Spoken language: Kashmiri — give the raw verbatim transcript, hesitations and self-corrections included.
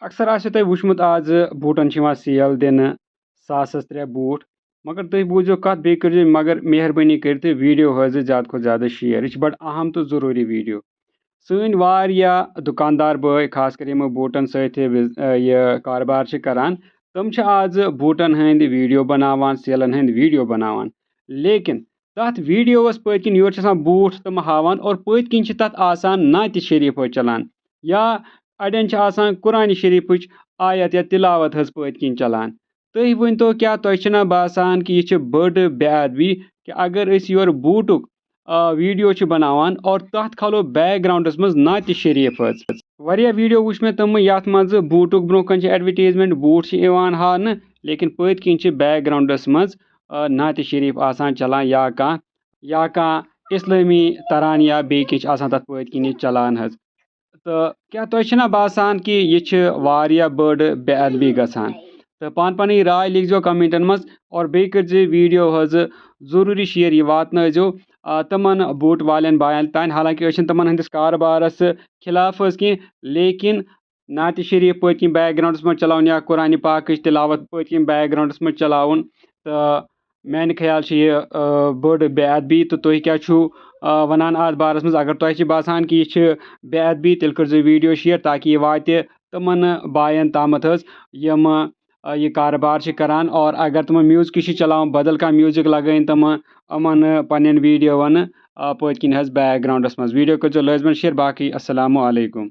اکثر آسہِ تۄہہِ وٕچھمُت، آز بوٗٹن چھِ یِوان سیل دِنہٕ، ساسس ترٛےٚ بوٗٹھ۔ مگر تُہۍ بوٗزِو کتھ، بیٚیہِ کٔرزیٚو، مگر مہربٲنی کٔرِتھ ویڈیو حظ زیادٕ کھۄتہٕ زیادٕ شیئر۔ یہِ چھِ بڑٕ اہم تہٕ ضروٗری ویڈیو۔ سٲنۍ واریاہ دُکاندار بٲے، خاص کر یِم بوٗٹن سۭتۍ بِز-، یہِ کارٕبار چھِ کران، تِم چھِ آز بوٗٹن ہٕنٛدۍ ویڈیو بناوان، سیلن ہٕنٛدۍ ویڈیو بناوان۔ لیکن تتھ ویڈیوس پٔتۍ کِنۍ یورٕ چھِ آسان بوٗٹھ تِم ہاوان اور پٔتۍ کِنۍ چھِ تتھ آسان نعتِ شریف حظ چلان، یا اڑٮ۪ن چھِ آسان قرآنِ شریفٕچ آیت یا تلاوت حظ پٔتۍ کِنۍ چلان۔ تُہۍ ؤنۍ تو، کیٛاہ تۄہہِ چھِنہ باسان کہِ یہِ چھِ بٔڑ بے ادبی کہِ اگر أسۍ یورٕ بوٗٹُک، آ، ویڈیو چھِ بناوان اور تتھ کھالو بیک گراؤنڈس منٛز نعتِ شریف حظ؟ واریاہ ویڈیو وٕچھ مےٚ تِم، یتھ منٛز بوٗٹُک برونٛہہ کنہِ چھِ ایڈورٹیزمنٹ، بوٗٹھ چھِ یِوان ہاونہٕ، لیکن پٔتۍ کِنۍ چھِ بیک گراؤنڈس منٛز، آ، نعتِ شریف آسان چلان یا کانٛہہ، یا کانٛہہ اسلٲمی تران یا بیٚیہِ کینٛہہ چھِ آسان تتھ پٔتۍ کِنۍ چلان حظ۔ تہٕ کیٛاہ تۄہہِ چھِنہ باسان کہِ یہِ چھِ واریاہ بٔڑ بے ادبی گژھان؟ تہٕ پانہٕ پنٕنۍ راے لیکھزیو کمنٹن منٛز اور بیٚیہِ کٔرزِ ویڈیو حظ ضروٗری شیئر، یہِ واتنٲیزیو، آ، تِمن بوٗٹ والٮ۪ن باین تانۍ۔ حالانکہ أسۍ چھِنہٕ تِمن ہٕنٛدِس کارٕبارس خلاف حظ کینٛہہ، لیکن نعتِ شریف پٔتۍ کِنۍ بیک گراؤنڈس منٛز چلاوُن یا قرآنِ پاکٕچ تلاوت پٔتۍ کِنۍ بیک گراؤنڈس منٛز چلاوُن، تہٕ میانہِ خیال چھِ یہِ، آ، بٔڑ بے ادبی۔ تہٕ تُہۍ کیٛاہ چھِو، آ، ونان اتھ بارس منٛز؟ اگر تۄہہِ چھِ باسان کہِ یہِ چھِ بے ادبی، تیٚلہِ کٔرزیٚو ویڈیو شیئر تاکہِ یہِ واتہِ تِمن باین تامتھ حظ، یِم، آ، یہِ کارٕبار چھِ کران۔ اور اگر تِمن میوزک چھِ چلاوان، بدل کانٛہہ میوزک لگٲیِن تِمن، یِمن پننٮ۪ن ویڈیوون، آ، پٔتۍ کِنۍ حظ بیک گراؤنڈس منٛز۔ ویڈیو کٔرزیٚو لٲزمن شیئر۔ باقٕے السلام علیکم۔